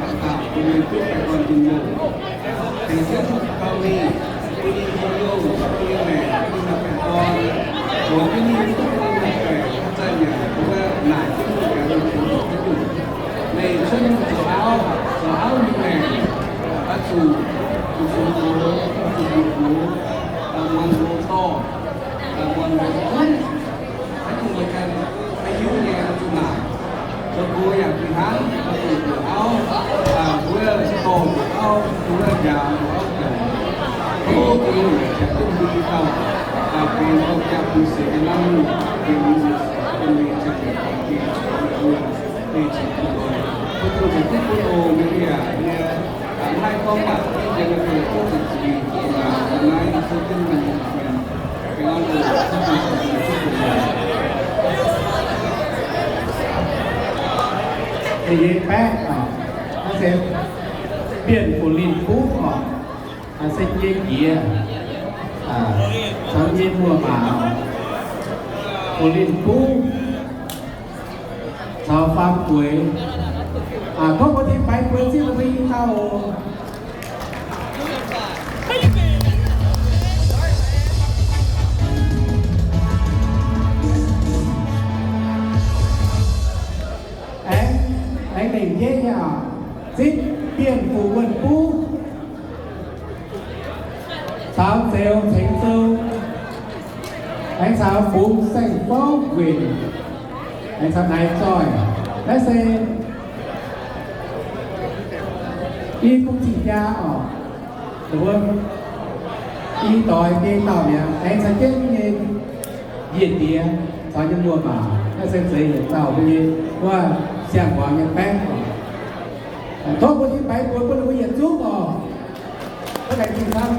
baac dauh bun ninh duqv baengh orn njien-youh. Tengx jienv taux ninh, bun ninh njien-youh, bun ninh maengc, bun ninh maaih baengh orn, zoux jienv ninh duqv bun ninh maaih baengc, zanc nyanc wuov naaic jienv bun gaax ninh tengx zoux jienv. Meih cuotv nyungc zoux auv, zoux auv nyei maengc, oix zuqc, zuqc fungx gox, zuqc bieqc gox, muangx gox dorh, muangx gox gunv, haaix nyungc meih ganh maiv hiuv nyei oix zuqc naaic. Zoux gox yaac fih hnangv, oix zuqc zoux auv, wuov dorh zoux auv, wuov njaaux zoux auv jangx. Tov Tin-Hungh ceix fuqv bun dauh, benx dorh jaa bun seix nyei lamh, benx bun mienh ziangh hoc bun mbuo, mbuo ceix fuqv bun. Tov Tin-Hungh ceix fuqv bun oc, Maria nyei, maiv gorngv waac, mv jien nyei, tov ziqc zuiz, naaiv yie souv jienv mienh, mienh, baengh orn oc. Yie nyei baeqv oc, naaiv se Bienh Fu Linh Buv oc, se yie nyei jiex, caux yie nyei muoz-maac, Fu Linh Buv caux Faam Gueix. Tov mbuo tim baix bueix zipv ninh mbuo i dauh oc. Aengx, aengx lengc jeiv nyei oc, zipv Bienh Fu Wuonh Buv caux Zeux Cengx Sou, aengx caux Bungx Saeng Fouv Nquenc, aengx caux Naaiv Zoih. Naaiv se i bung cing-jaa oc. I doix biei dauh mi'aqv, aengx caux jienv nyei yie diex caux nyei muoz-maac, naaiv se zeiz yietc dauh mbuo nyei wuov siang-muangx nyei baeqv oc. Tov mbuo tim baix bueix bun ninh mbuo yietc zungv oc. Tov laengz zingh camv.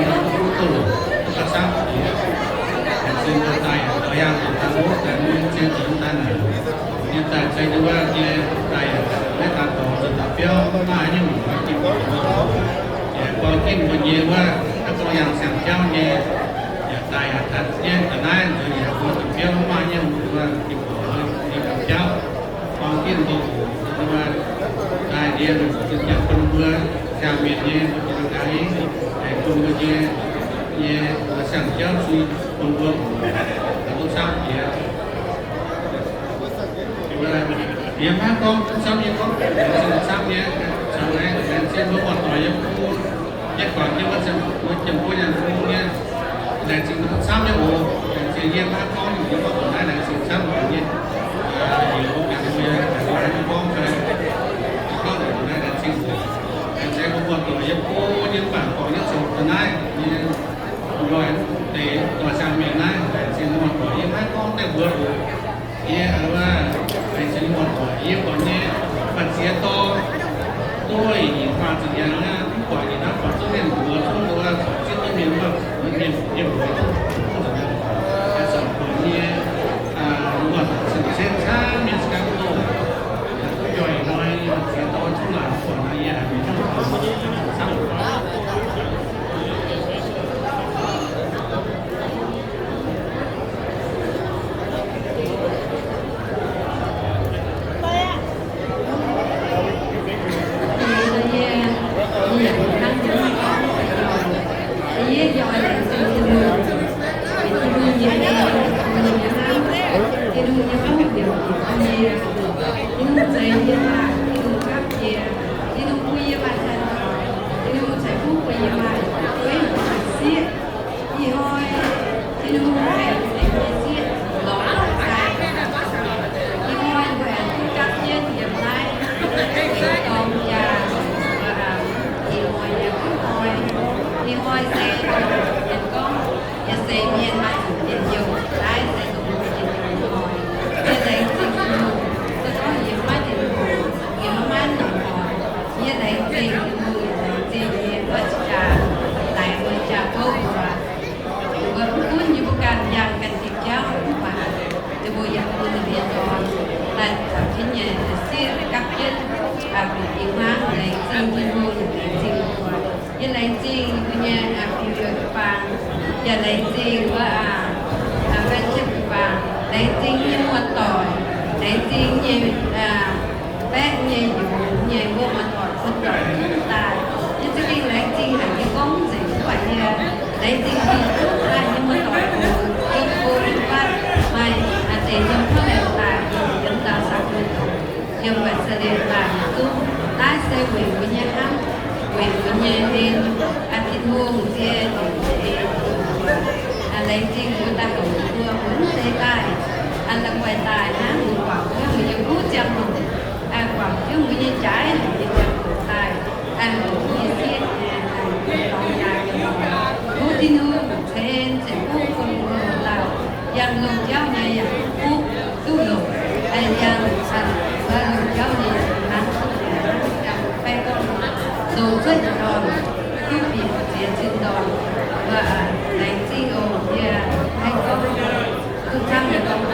nyei duqv duqv loc, duqv gauh camv jiex. Laengz zingh mbuo daaih yaac taux yangh zuqc daaih wuov daaih mingh zien zoux daaih naaic. Nyei daaih ceng nyei wuov nyei daaih yaac maiv daan dorngx nzuonx daaih biauv maiv maaih nyungc mbuo ginh mbuo zoux. Yaac gorngv ginh mbuo nyei wuov naaiv gorngv yangh siang-jauv nyei, yaac daaih yaac taux jienv ga'naaiv nzuonx yaac mbuo daaih biauv maiv maaih nyungc mbuo ginh mbuo nyei daaih biauv. Gorngv ginh mbuo oc, daaih ndie zinh ziangh bun mbuo siang-mienh nyei mbuo ganh gaax, aengx bun mbuo nyei, nyei siang-jauv cui bun mbuo oc, duqv camv jiex. Yie maiv gorngv duqv camv nyei gorngv, laengz zingh camv nyei, caux laengz zingh mbuo muoz-doic yiem gu, yie guangc jienv wuov ziangh hoc mbuo jiem guoqv nyaanh fun nyei, laengz zingh duqv camv nyei oc. Laengz zingh yie maiv gorngv, yie gorngv naaiv laengz zingh camv nyei. Yie mbuo ganh mbuo nyei gorngv fai, gorngv naaiv laengz zingh oc. Laengz zingh mbuo muoz-doic yiem gu nyei mv baac guangc jienv zoux daaih naaiv nyei nqoi deix doix siang-mienh naaiv, laengz zingh muoz-doic yie maiv gorngv deix mbuox oc. Yie, laengz zingh muoz-doic yie buatc nyei, maaih ziex dorn duqv ih faah ziepc hnyangx aqv, mv buatc ih hnoi buatc zungv mienh mbuox zungv nduov, buatc ziex dauh mienh wuov, mienh mbuox zungv nzuonx aqv. Zanc buatc nyei, muoz-doic cien-cien camv mienh camv doh, yaac duqv njoih ih hnoi ziex dorn zungv laaic buatc naaiv yie haiz mienh camv doh, camv doh. Tin-Hungh nyei fuqv liouc yie. Tin-Hungh zeix yie maah! Tin-Hungh gapv yie. Tin-Hungh bun yie maaih cai-taux. Tin-Hungh ceix fuqv bun yie maaih zueiz nyungc sieqv. Ih hnoi Tin-Hungh haih ceix yie sieqv lorz sai. Ih hnoi yie aengx duqv gapv jienv yiem naaiv deix dorngx jaa. Ih hnoi yie duqv hnoi, ih hnoi se mienh gorngv yie se mienh maaih zuqc njien-youh. Naaiv se dongh mbuo njien-youh hnoi. Yie laengz zingh Tin-Hungh, se gorngv yie maiv njien-youh, Aa, bieqc jiex hmuangv, laengz zingh Tin-Hungh, laengz zingh mbuo. Yie laengz zingh mbuo nyei aa, biu jiu-baang, yaac laengz zingh wuov aa, aa, ban jienv jiu-baang, laengz zingh nyei muoz-doic, laengz zingh nyei aa, baeqv nyei youz nyei wuov muoz-doic, muoz-doic mv daaih. Yie za'gengh laengz zingh haic nyei gorngv nzengc, mv baac yie laengz zingh nyei duqv daaih nyei muoz-doic oc, yiem go yiem fatv maaih aa, deix yiem Portland daaih, yiem ndau Sacramento, yiem Wesleyan daaih, yiem duqv naaiv se weic mbuo nyei hnamv, weic mbuo nyei en, aa, Tin-Hungh nzie ndongc eix, aa, laengz zingh mbuo daaih houc mbuo mv zeiz daaih, aa, la'guaih daaih hnangv, mbuo guangc jienv mbuo nyei kuv ziangh hoc, aa, guangc jienv mbuo nyei jaaix haic nyei ziangh hoc daaih, aa, houc mbuo nyei sieqv nyei, aa, dorng jaa nyei dorngx, tov Tin-Hungh ceix en ceix fuqv bun mbuo dauh, yangh longc jauv nyei yaac duqv fuqv duqv longc, yangh, aa, longc jauv nyei yaac hnangv duqv, yaac hnangv baeqv gorngv, longc cuotv yietc ndorm, duqv bieqc ziex cin ndorm, mbuo, aa, laengz zingh oc. Yie haih gorngv duqv camv nyei gorngv.